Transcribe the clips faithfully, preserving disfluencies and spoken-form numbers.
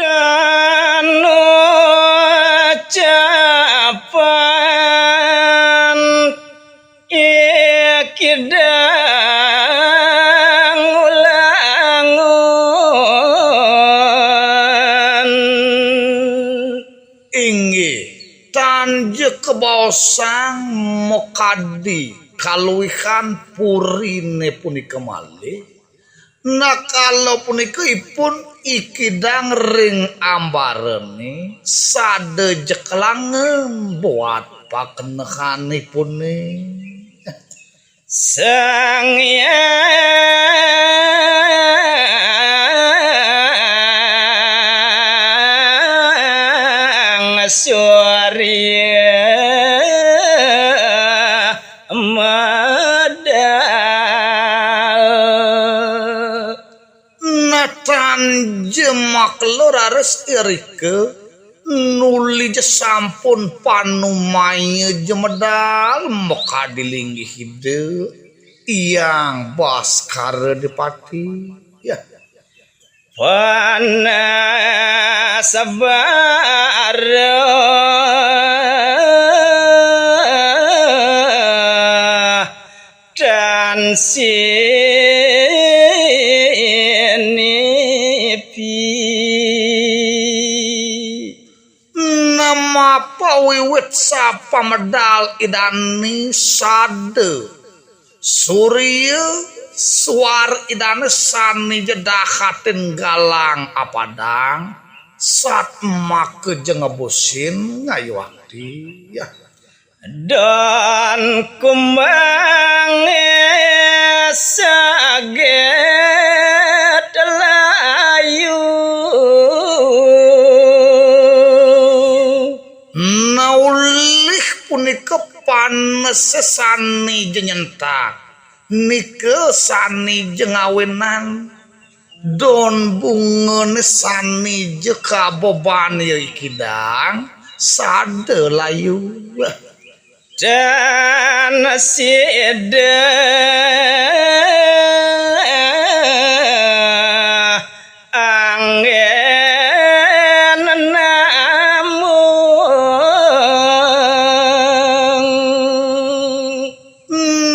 Dan ucapan ikidang ulangun. Inggih, tanja kabaosang makadi kaluihan purine punika malih. Nah, kala punika ipun ikidang ring ambarane sada jekelangan buat pakenehanipune. Sang Hyang Surya medal. Natan jemak luraris irika nuli ja sampun panumaya ja medal makadi linggih Ida Hyang Baskara Dipati. Ya. Panas barah dan sinipi. Namapa wiwit sapamedal Idane sada surya suar Idane sane ja dahatin galang apadang, satmaka ja ngebusin ngayuakti. Ya. Dan kumbang saget layu. Naulih punika panes sane ja nyentak, nika sane ja ngawinan. Don bungane sane ja kabeban ya ikidang, sada layu. Dan sida anggen namung.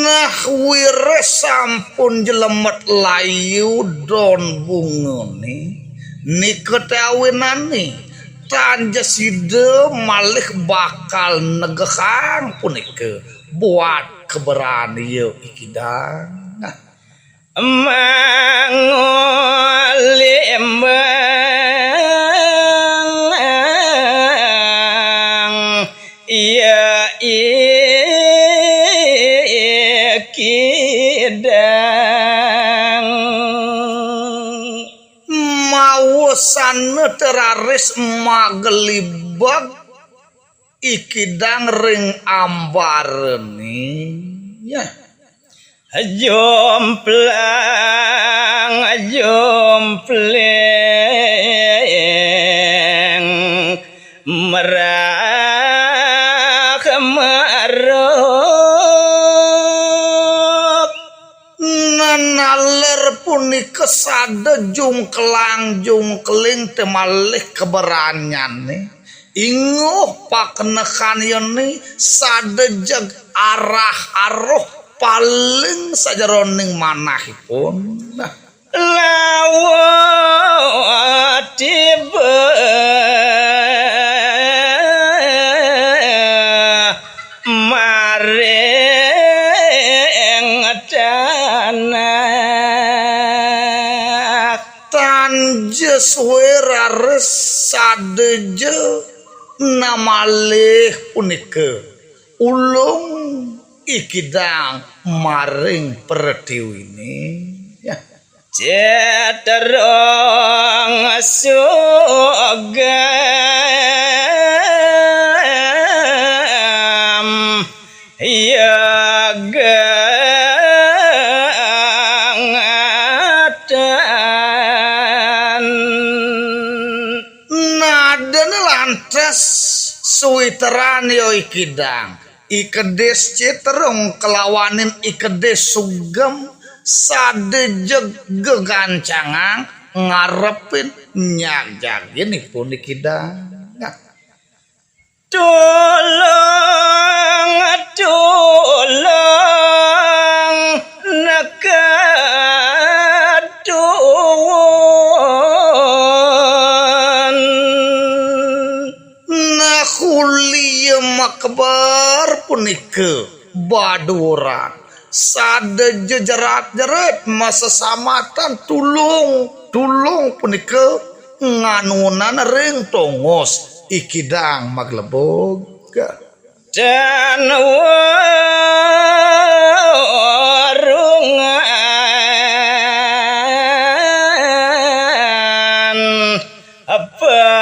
Nah, wiréh sampun jlemet layu don bungane, nika té awinane, tan ja sida malih bakal negehang punika buat kaberanian ikidang. Nah, mangolembang ya ikidang. Mawasana té raris magelibeg ikidang ring ambarane. Ya. Jomplang jompleng merah merok. Nanaler punika sada jungklang-jungkling té malih kaberaniane. Inguh pakenehan yene sada jeg arah aruh paling sajeroning manahipun. Nah, lawa tiba maring tanah. Tan ja suwe raris sada ja namalih punika ulung ikidang maring pretiwine. Ya. Ceterong sugam yagangatan. Nadene lantas suwiteran ya ikidang. I Kedis Ceterong kalawaning I Kedis Sugem sada jeg gegancangang ngarepin nyagjagin ipun Ni Kidang. Tulung, tulung, neka tuwun. Nah, ulian makbar punika baduran. Sada jejerat-jerit masesamatan tulung, tulung punika nganunan ring tongos I Kidang maglebug. Dan warungan pajak.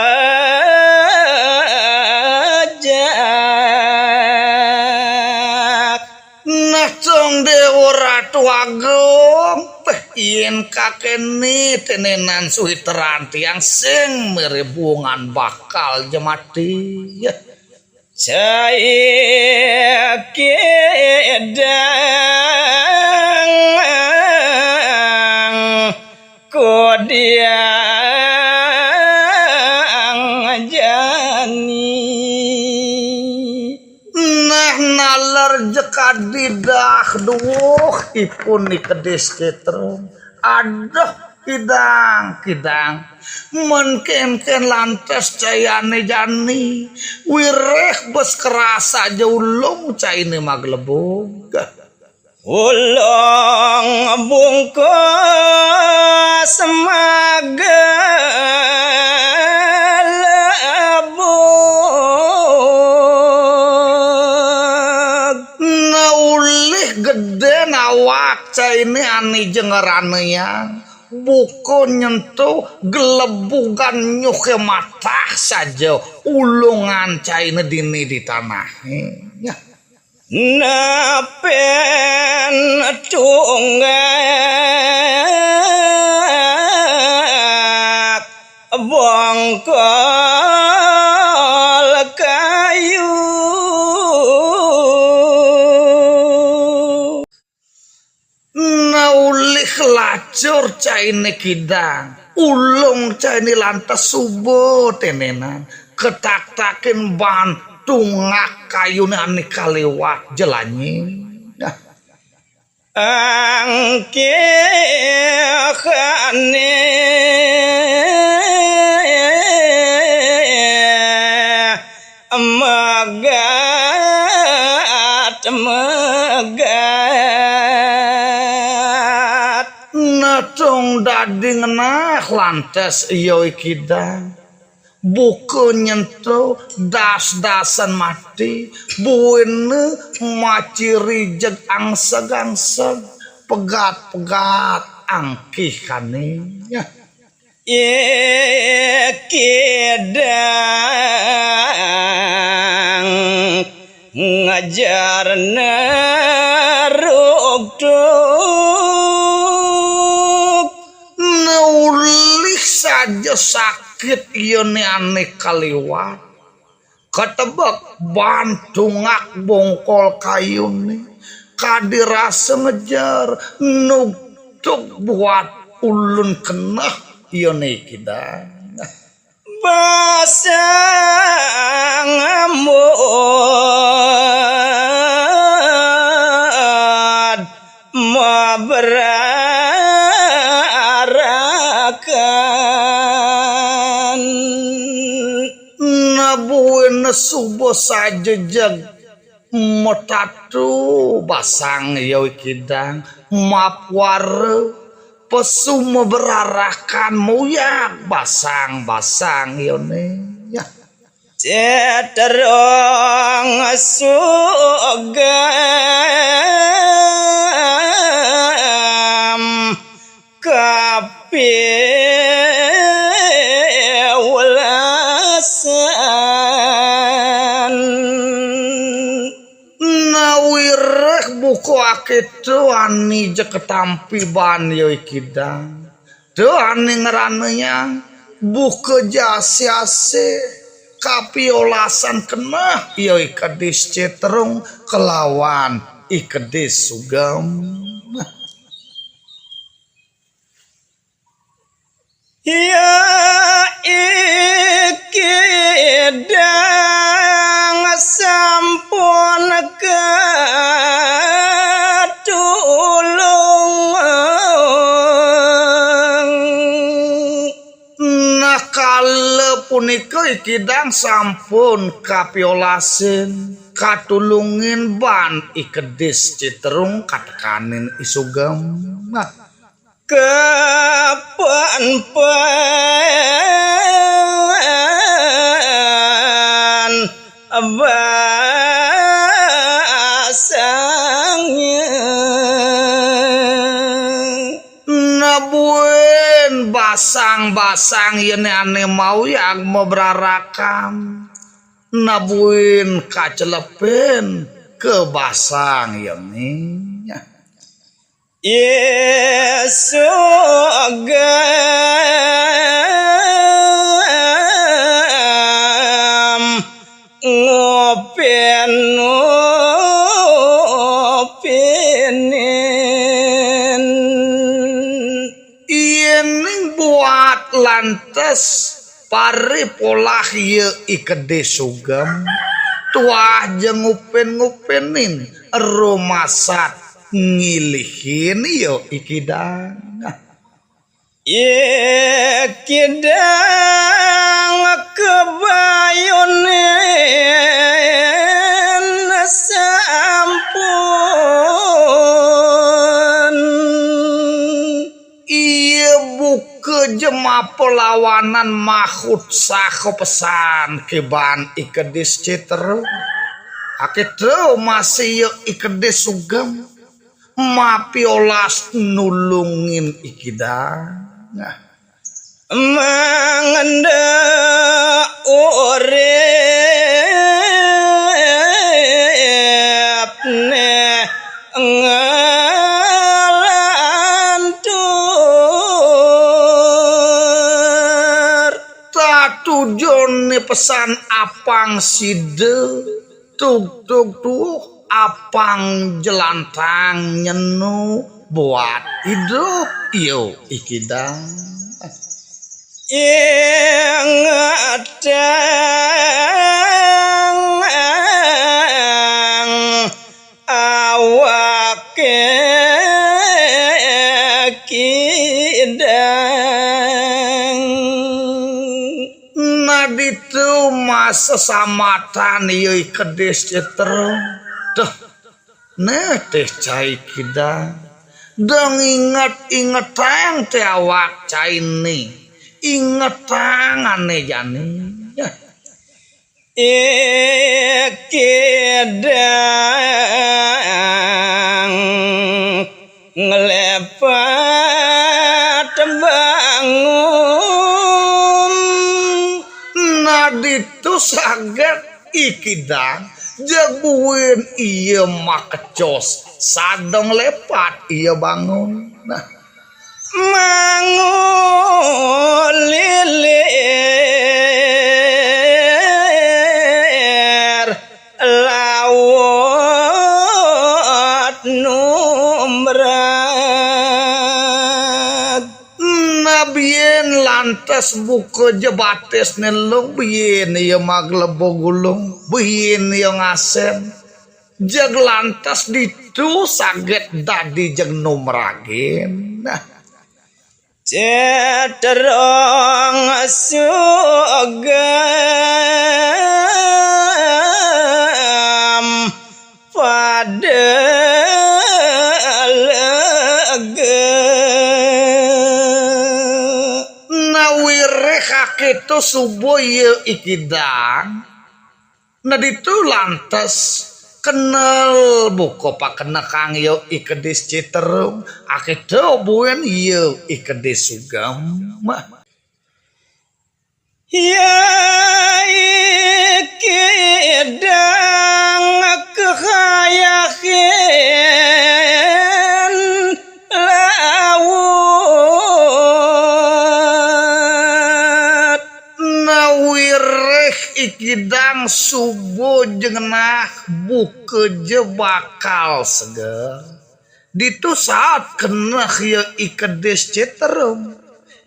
Nah, Cong Déwa Ratu Agung, péh, yén kakéné ténénan suhitran tiang sing méré buungan bakal ja mati. Ya. Cai Kidang kudiang jani. Nah, naler ja kadi dah duh ipun Ni Kedis Citrung. Aduh, Kidang, Kidang. Mén kénkén lantas cainé jani. Wiréh bes kerasa ja ulung cainé maglebug. Ulung bungkus maglebug. Nah, ulih gedén awak cainé ané ja ngranaang. Buka nyentuh, glebugan nyuhé matah saja ulungan cainé dini di tanahé. Nah, pén tunggak bongkol kayu. Nah, ulih lacur cainé Kidang, ulung cainé lantas suba ténénan, kataktakin baan tunggak kayuné ané kaliwat ja lanying. Nah. Angkihané megat, megat. Nah, Cong, dadi ngenah lantas ia I Kidang. Buka nyentuh, das-dasan mati, buina maciri jeg angseg-angseg, pegat-pegat angkihané. Ya. I Kidang ngejar neruk-tuk. Nah, ulih saja sakit iyané ané kaliwat. Katebek baan tunggak bongkol kayuné. Kadi rasa ngejar nugtug buat ulun keneh iyané Kidang. Basang ambut maberarakan. Nah, buina suba saja jeg matatu basang ia I Kidang, mapuara, pesu maberarakan, muyag basang-basang iyané. Ya. Ceterong sugam kapiwelasan. Nah, wiréh buka akéto ané ja katampi baan ia I Kidang. Duh, ané ngranaang, buka ja asi-asi kapiolasan keneh ia I Kedis Citrung kalawan I Kedis Sugam. Ya, iki dang sampun katulung. Nah, kala punika iki dang sampun kapiolasin, katulungin ban I Kedis Citerung katekaning I Sugem. Nah, kepenpen basangnya. Nah, buin basang-basang yene ane mau yang mabrarakan. Nah, buin kacelepin ke basang yene. Ye Sugem ngupin ngupinin. Yening buat lantes paripolah ya I Kedis Sugem, tuah ja ngupin-ngupinin, rumasat ngilihin ya I Kidang. Ye kidang kebayunin sampun. Iya buka jema perlawanan mahut saha pesan kiban I Kedis Citra. Akitra masih ya I Kedis Sugem. Mapiolas nulungin I Kidang. Nah. Mangenda uripne ngalantur. Tatujone pesan apang sida. Tug tug tuh apang jelantang nyenu buat hidup iyo I Kidang. Ingatang awake Kidang. Nah ditu masa samatan iya I Kedis Citra. Duh, neh teh cai Kidang. Dong inget-ingetang teh awak cai ni. Ingetang ane jani. Ya. Iki dang nglepat bangun. Nah ditu saget I Kidang, jeg buin iya makecos, sadong lepat iya bangun. Nah. Mangulilir laut numrag. Nah, bien lantas buka ja batisne Lung, bien iya maglebug ulung, bien iya ngasen. Jeg lantas ditu saget dadi jeg numragin. Nah. Ceterong Sugem pada lega. Nah, wiréh akéto suba ya I Kidang. Nah, ditu lantas kenel buka pakenekang ya I Kedis Citerung, akéto buin ya I Kedis Sugem. Ya I Kidang kahayahin laut. Nah, wiréh I Kidang suba jengenah buka ja bakal seger. Ditu saat keneh ya I Kedis Citerung.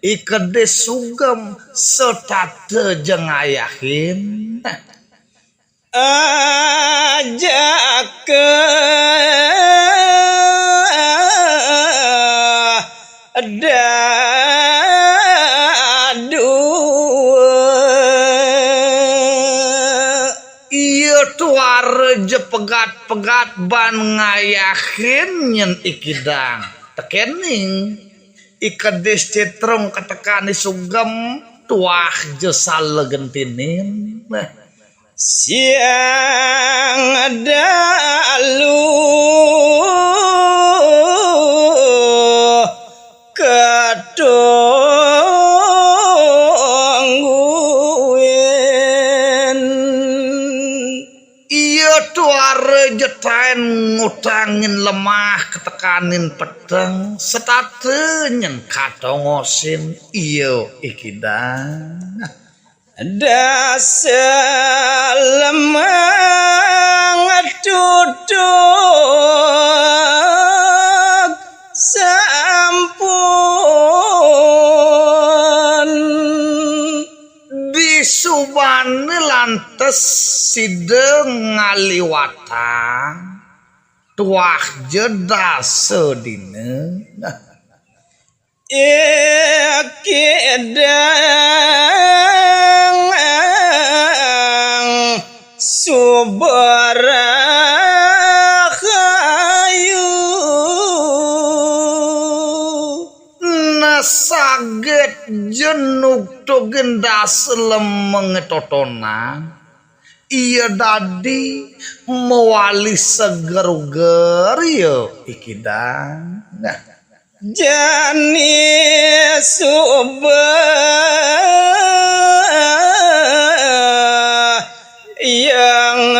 I Kedis Sugem setata ja ngayahin. Ajaka dadua. Ia tuara ja pegat-pegat ban ngayahin nyen i kidang. Tekening i Kedis Citrung ketekan i Sugem tuah ja sala gentinin. Nah, Siang dalu katungguin. Ia tuara ja taén ngutangin lemah ketekanin peteng, setata nyen katongosin ia i kidang. Dasa lemang tutuk sampun. Bisubane lantes sida ngaliwatang tuah ja dasa dina. Ikidang subarahayu. Nah, saget ja nugtugin dasa lemenge totonan, ia dadi mawali seger-uger ia i kidang. Nah, jani suba yang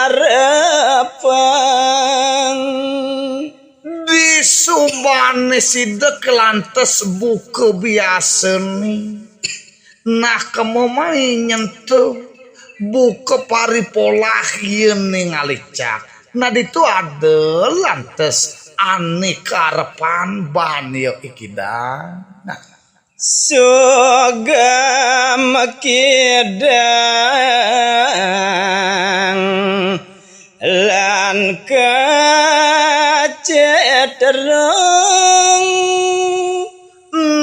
arepan. Bisubane sida kalantes buka biasane. Nah, kema mai nyentuh buka paripolah iene ngalicak. Nah, ditu ada lantes ane karepan ban ia i kidang. Nah, Sugem kidang lan kaceterung.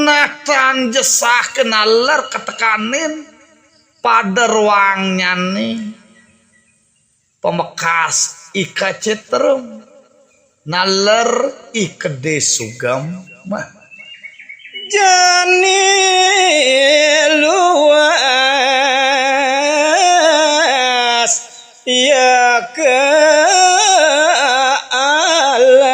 Nah, tan ja sah ka naler katekanin pada ruangnyane. Pamekas i Kacetrung, naler i Kedis Sugem. Jani luas ia ka alas.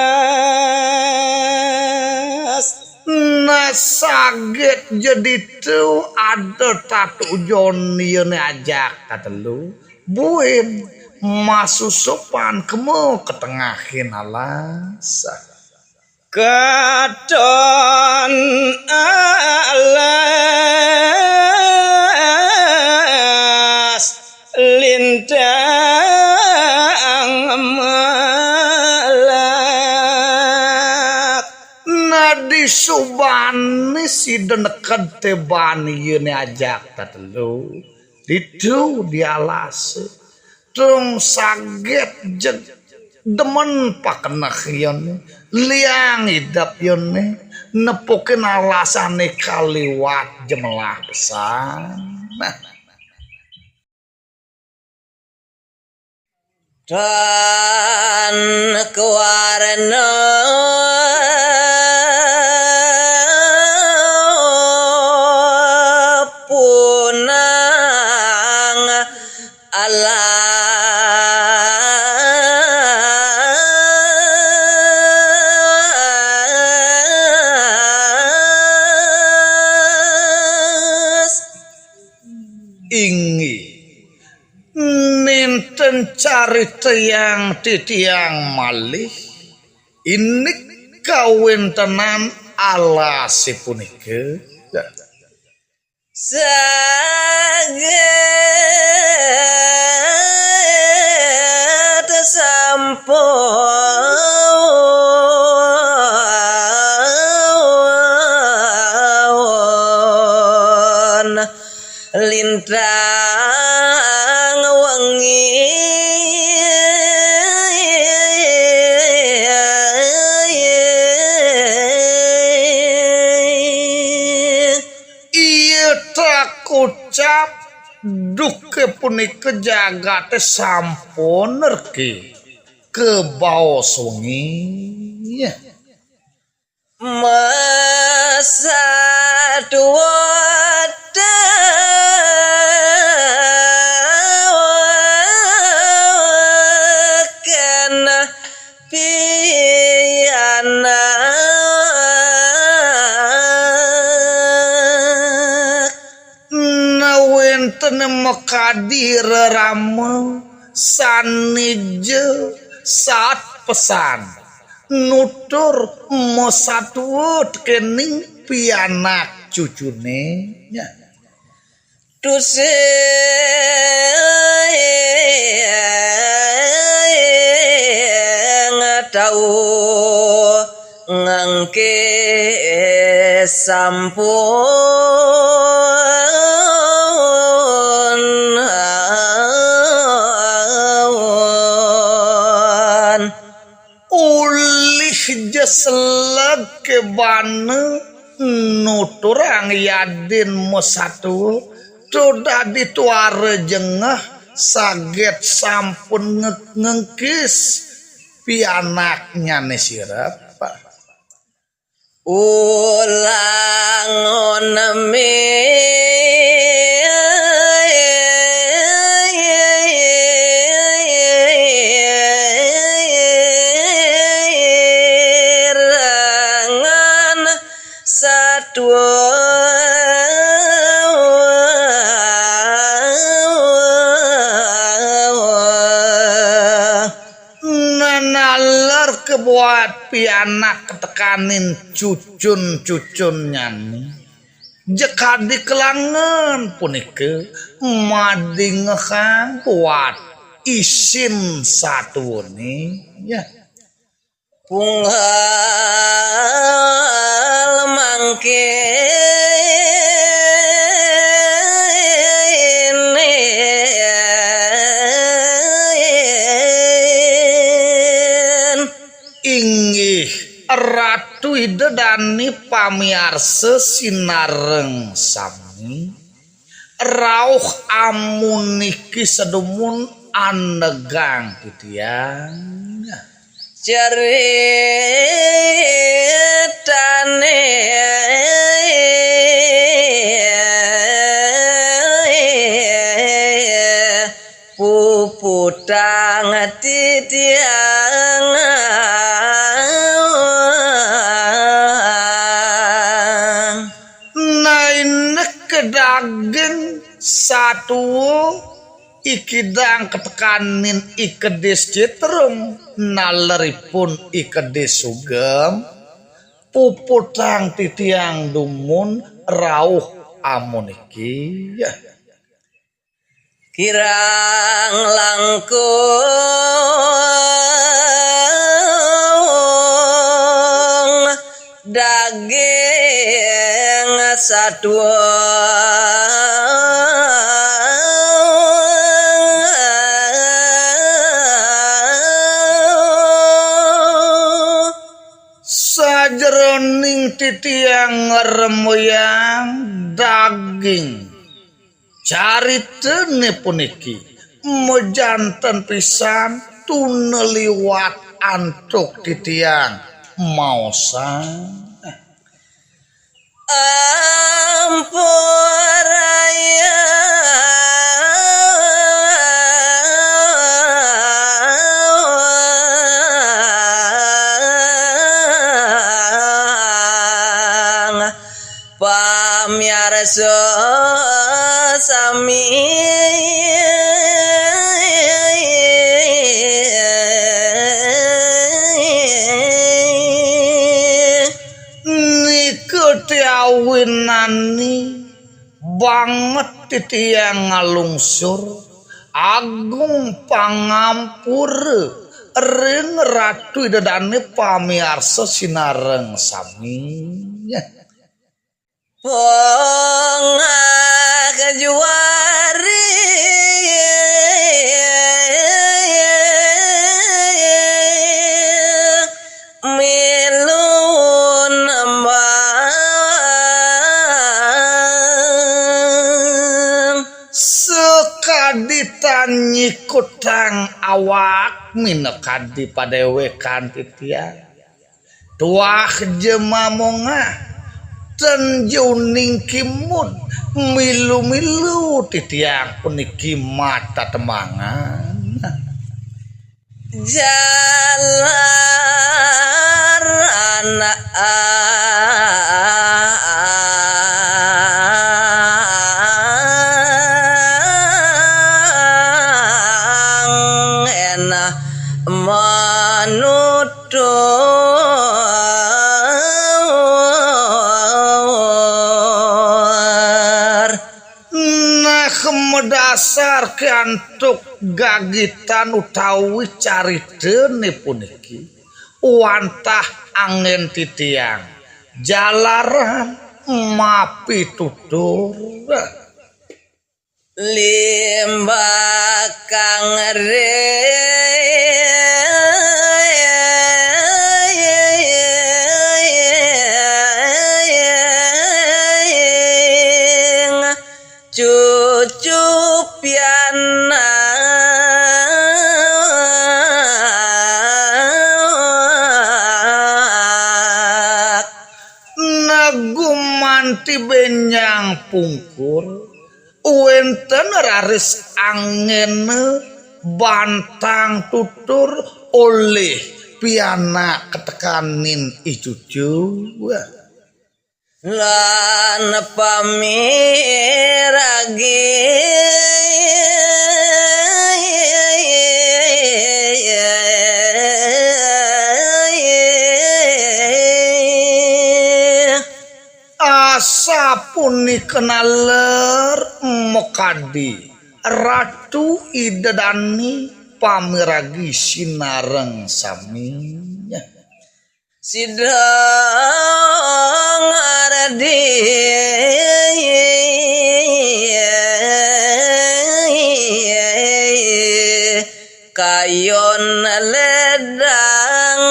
Nah, saget ja ditu ada tatujon iene ajak tatelu. Buin masusupan kema ka tengahin alas. Katon alas lintang melak. Nah, disubane sida neked te ban iene ajak tatelu. Ditu di alase. Tung saget jeg demen pakeneh iene, liang idep iene, nepukin alasane kaliwat jemelah pesan. Nah. Tan kawarna punang alas. Inggih. Nenten caritayang titiang malih indik kawentenan alase punika. Saget sampun Tang wengi iya tak ucap, duke punika jagate sampun rki kebaos wengi. Masat wataken pianak. Nawenten makadi rerama sanija saat pesan nutur masatwa tekening pianak cucune. Tusing tau ngangke sampun ulih ja seleg kebana nuturang yadin masatwa, to dadi tuara jengeh saget sampun nge-, ngengkis pianaknyane sirep. Ulang mirengan satwa. Nanaler kebuat pianak ketekanin cucun-cucunnyane. Jekadi kelangen punika madingehang buat isin satwane, ya. Pungal mangkin inggih Ratu Ida Dane pamiarsa sinareng sami, rauh amuniki sedumun anegang titiang. Caritane puputang titiang. Naineke daging satwa ikidang ketekanin I Kedis Citrung, naleripun I Kedis Sugem, puputang titiang dumun rauh amuniki. Kirang langkung daging satwa. Sajeroning titiang ngrembuyang daging caritane puniki, majanten pisan tuna liwat antuk titiang maosang. Ampuraya. Pamiarsa sami, nika te awinane banget titiang ngalungsur agung pangampura ring Ratu Ida Dane pamiarsa sinareng sami. Pongah juari milu nembang. Sakadi tan nyikutang awak minakadi padéwékan titiang. Tuah ja mamongah, ten ja uning kimun, milu-milu titiang puniki matatembangan. Jalar anak angena manut Tutur. Nah, madasar antuk gagitan utawi caritané puniki, wantah anggén titiang jalaran mapitutur. Limbakang ring cucu pianak. Nagumanti bénjang pungkur, wénten raris anggéna bantang tutur olih pianak katekaning i cucu. Lan pamiragi asapunika naler makadi Ratu Ida Dané pamiragi sinareng sami. Sida ngardi kayun ledang.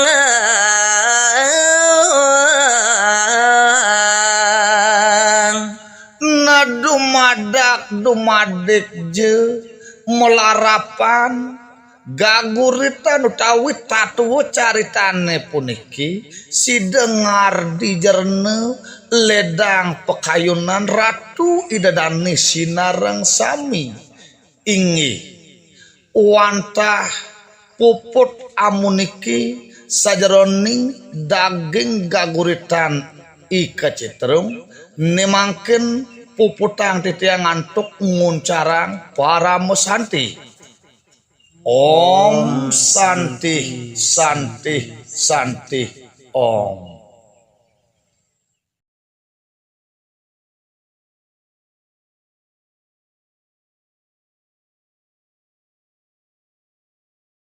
Nah, dumadak dumadik ja malarapan gaguritan utawi tatua caritané puniki, sida ngardi jarena ledang pakayunan Ratu Ida Dané sinareng sami. Inggih, wantah puput amuniki sajeroning daging gaguritan I Kacétrung, né mangkin puputang titiang antuk nguncarang paramasanti. Om Santi, Santi, Santi, Om.